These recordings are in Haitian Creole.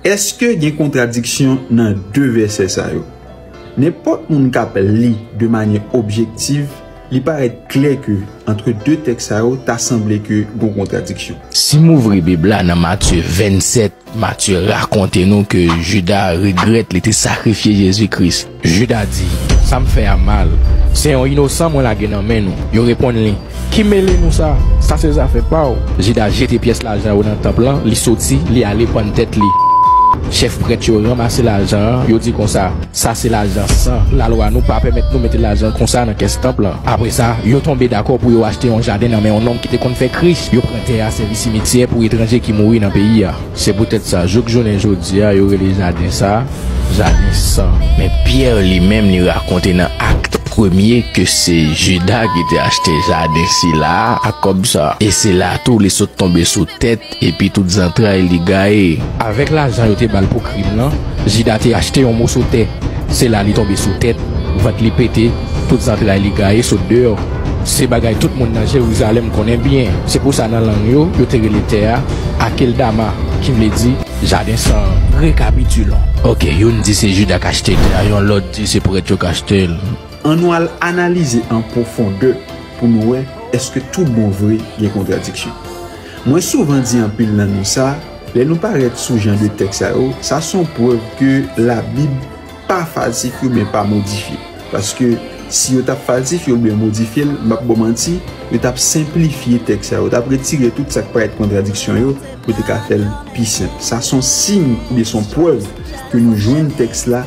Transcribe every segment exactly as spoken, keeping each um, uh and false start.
Èske gen kontradiksyon nan de vèsè sa yo? Nenpòt moun k ap li de manyè objektif, li parèt klè ke antre de tèks sa yo, ta sanble ke gon kontradiksyon. Si m ouvri Bib la nan Matye vennsèt, Matye rakonte nou ke Jida regrèt li te sakrifye Jezi Kris. Jida di, "Sa m fè a mal. Se yon inosan mwen lage nan men nou." Yo reponn li, "Ki mele nou sa? Sa se zafè pa w." Jida jete pyès lajan yo nan tanp lan, li soti, li ale pann tèt li. Chèf prèt yo ranmase lajan an, yo di konsa, "Sa se lajan san. Lalwa nou pa pèmèt nou mete lajan konsa nan kès tanp lan." Apre sa, yo tonbe dakò pou yo achte yon jaden nan men yon nonm ki te konn fè krich. Yo pran tè a sèvi simityè pou etranje ki mouri nan peyi a. Se poutèt sa, jouk jounen jodi a, yo rele jaden sa a, jaden san. Men Pyè li menm, li rakonte nan Ak premye ke se Jida ki te achte jaden sila a ak kòb sa a. E se la tou li sot tonbe sou tèt epi tout zantray li gaye. Avèk lajan yo te ba l pou krim nan, Jida te achte yon moso tè. Se la li tonbe sou tèt, vant li pete, tout zantray li gaye sot deyò. Se bagay tout moun nan Jerizalèm konnen byen. Se pou sa nan lang yo, yo te rele tè a Akeldama, ki vle di jaden san an. Rekapitulons. Oke, youn di se Jida k achte tè a, yon lòt di se prèt yo k achte l. Ann nou al analize an pwofondè pou nou wè èske tout bon vre gen kontradiksyon. Mwen souvan di anpil nan nou sa, lè nou parèt sou jan de tèks sa yo, sa se yon prèv ke Labib pa falsifye oubyen pa modifye. Paske si yo t ap falsifye l oubyen modifye l, m p ap ba w manti, yo t ap senplifye tèks sa yo, yo t ap retire tout sa k parèt kontradiksyon yo, pou yo te ka fè l pi senp. Sa se yon siy oubyen se yon prèv ke nou jwenn tèks la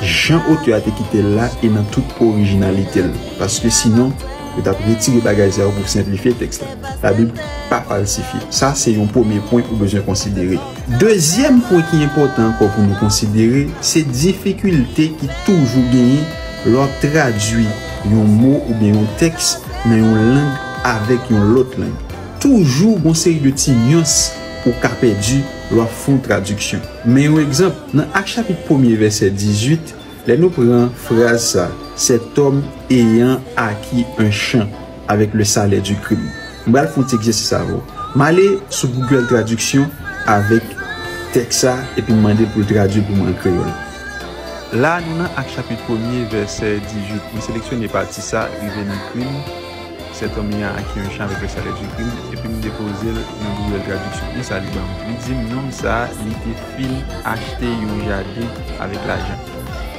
jan otè a te kite l la e nan tout orijinalite l. Paske sinon, yo t ap retire bagay sa yo pou senplifye tèks la. Labib pa falsifye. Sa se yon premye pwen ou bezwen konsidere. Dezyèm pwen ki enpòtan ankò pou nou konsidere, se difikilte ki toujou genyen lè w ap tradui yon mo oubyen yon tèks nan yon lang avèk yon lòt lang. Toujou gon seri de ti nyans ou ka pèdi lè w ap fè yon tradiksyon. Men yon egzanp, nan Ak chapit premye vèsè dizuit, lè nou pran fraz sa, cet homme ayant acquis un champ avec le salaire du crime. M pral fè yon ti egzèsis avè w. M ale sou Google Traduction avèk tèks sa epi m mande l pou l tradui l pou mwen an kreyòl. La, nou nan Ak chapit premye, vèsè dizuit. Mwen seleksyone pati sa, rive nan krim. Cet homme ayant acquis un champ avec le salaire du crime, epi m depoze l nan Google Traduction. Men sa li ban m. Li di m nonm sa a, li te fin achte yon jaden avèk lajan.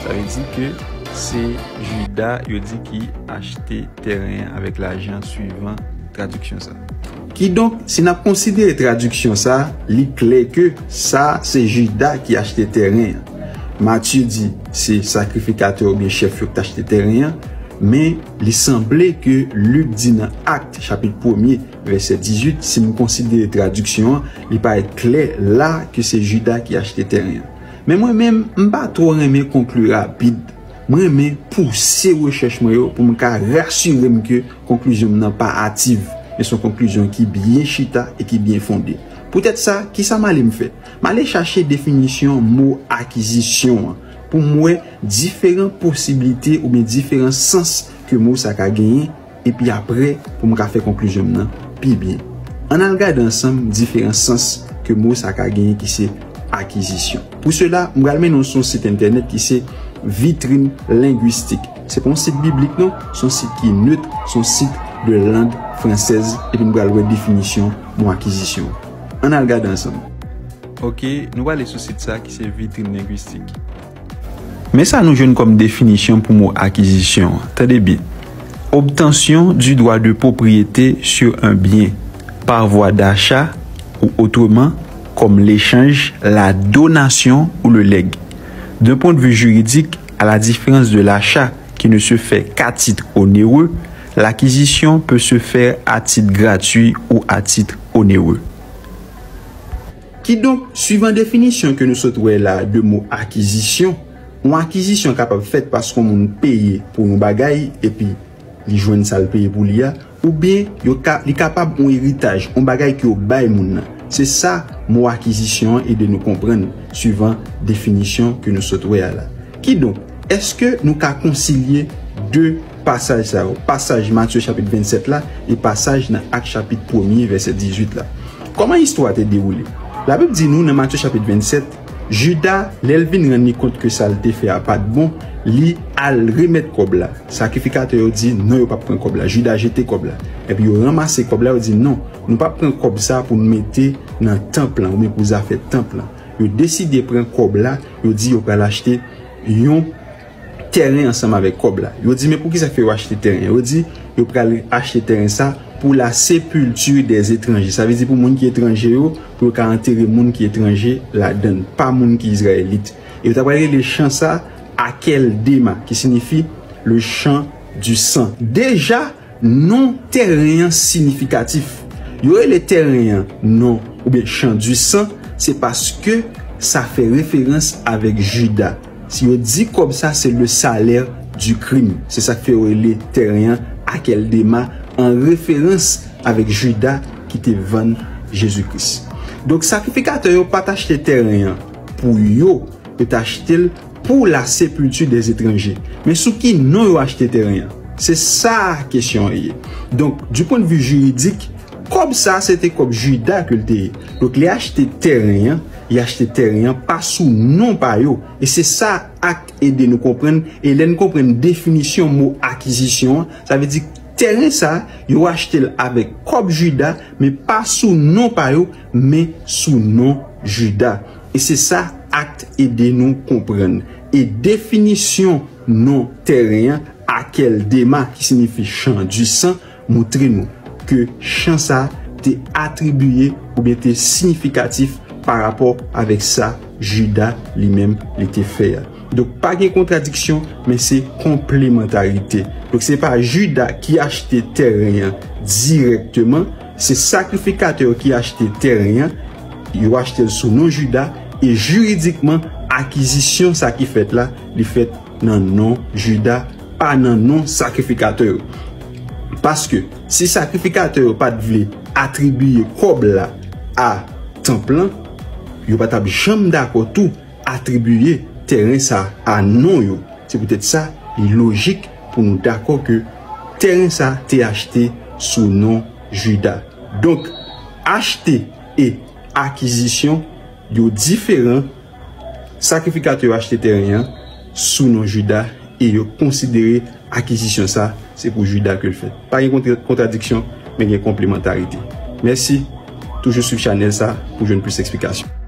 Sa vle di ke se Jida, yo di, ki achte tèren an avèk lajan, swivan tradiksyon sa. Kidonk, si n ap konsidere tradiksyon sa, li klè ke sa se Jida ki achte tèren an. Matye di se sakrifikatè oubyen chèf yo ki t achte tèren an, men li sanble ke Lik di nan Ak, chapit premye, vèsè dizuit, si m konsidere tradiksyon an, li parèt klè la ke se Jida ki achte tèren an. Men mwen menm, m pa twò renmen konkli rapid. Mwen renmen pouse rechèch mwen yo pou m ka rasire m ke konklizyon m nan pa ativ, men se yon konklizyon ki byen chita e ki byen fonde. Poutèt sa, kisa m ale m fè? M ale chache definisyon mo akizisyon an pou m wè diferan posiblite oubyen diferan sans ke mo sa ka genyen, epi apre pou m ka fè konklizyon m nan pi byen. Ann al gade ansanm diferan sans ke mo sa ka genyen ki se akizisyon. Pou sela, m pral mennen w sou yon sit entènèt ki se Vitrine Linguistique. Se pa yon sit biblik non, se yon sit ki nèt, se yon sit de langue française, epi n pral wè definisyon mo akizisyon. Ann al gade ansanm. Oke, nou prale sou sit sa ki se Vitrine Linguistique. Men sa nou jwenn kòm definisyon pou mo akizisyon an. Tande byen. Obtention du droit de propriété sur un bien par voie d'achat ou autrement comme l'échange, la donation ou le legs. D'un point de vue juridique, à la différence de l'achat qui ne se fait qu'à titre onéreux, l'acquisition peut se faire à titre gratuit ou à titre onéreux. Kidonk, swivan definisyon ke nou sot wè la de mo akizisyon, yon akizisyon kapab fèt paske yon moun peye pou yon bagay epi li jwenn sa l peye pou li a, oubyen yo ka, li kapab yon eritaj, yon bagay ke yo bay moun nan. Se sa mo akizisyon an ede nou konprann, swivan definisyon ke nou sot wè a la. Kidonk, èske nou ka konsilye de pasaj sa yo, pasaj Matye chapit vennsèt la e pasaj nan Ak chapit premye vèsè dizuit la? Kòman istwa a te dewoule? Labib di nou nan Matye chapit vennsèt, Jida, lè l vin rann li kont ke sa l te fè a pa t bon, li al remèt kòb la. Sakrifikatè yo di non, yo p ap pran kòb la. Jida jete kòb la. Epi yo ranmase kòb la, yo di non, nou p ap pran kòb sa pou n mete nan tanp lan oubyen pou zafè tanp lan. Yo deside pran kòb la, yo di yo pral achte yon tèren ansanm avèk kòb la. Yo di, men poukisa k fè yo achte tèren? Yo di, yo pral achte tèren sa pour la sépulture des étrangers. Sa vle di pou moun ki etranje yo, pou yo ka antere moun ki etranje ladan l, pa moun ki Izrayelit. E yo ta pral rele chan sa Akeldema, ki siyifi le champ du sang. Deja, non tèren an siyifikatif. Yo rele tèren an non oubyen champ du sang, se paske sa fè referans avèk Jida. Si yo di kòb sa se le salaire du crime, se sa k fè yo rele tèren an Akeldema, an referans avèk Jida ki te vann Jezi Kris. Donk, sakrifikatè yo pa t achte tèren an pou yo, yo t achte l pour la sépulture des étrangers. Men sou ki non yo achte tèren an? Se sa kesyon an ye. Donk, du point de vue juridik, kòb sa se te kòb Jida ke l te ye. Donk, lè achte tèren an, y achte tèren an pa sou non pa yo. E se sa Akt ede nou konprann, e lè n konprann definisyon mo akizisyon an, sa vle di tèren sa, yo achte l avèk kòb Jida, men pa sou non pa yo, men sou non Jida. E se sa Akt ede nou konprann. E definisyon non tèren an, Akeldema, ki siyifi champ du sang, montre nou ke chan sa te atribiye oubyen te siyifikatif pa rapò avèk sa Jida li menm li te fè a. Donk, pa gen kontradiksyon, men se konplemantarite. Donk, se pa Jida ki achte tèren an dirèkteman, se sakrifikatè yo ki achte tèren an, yo achte l sou non Jida, e jiridikman, akizisyon sa ki fèt la, li fèt nan non Jida, pa nan non sakrifikatè yo. Paske, si sakrifikatè yo pa t vle atribiye kòb la a tanp lan, yo pa t ap janm dakò tou atribiye tèren sa a non yo. Se poutèt sa, li lojik pou nou dakò ke tèren sa te achte sou non Jida. Donk, achte e akizisyon yo diferan. Sakrifikatè yo achte tèren an sou non Jida e yo konsidere akizisyon sa se pou Jida ke l fèt. Pa gen kontra-, kontradiksyon, men gen konplemantarite. Mèsi. Toujou swiv chanèl sa pou jwenn plis eksplikasyon.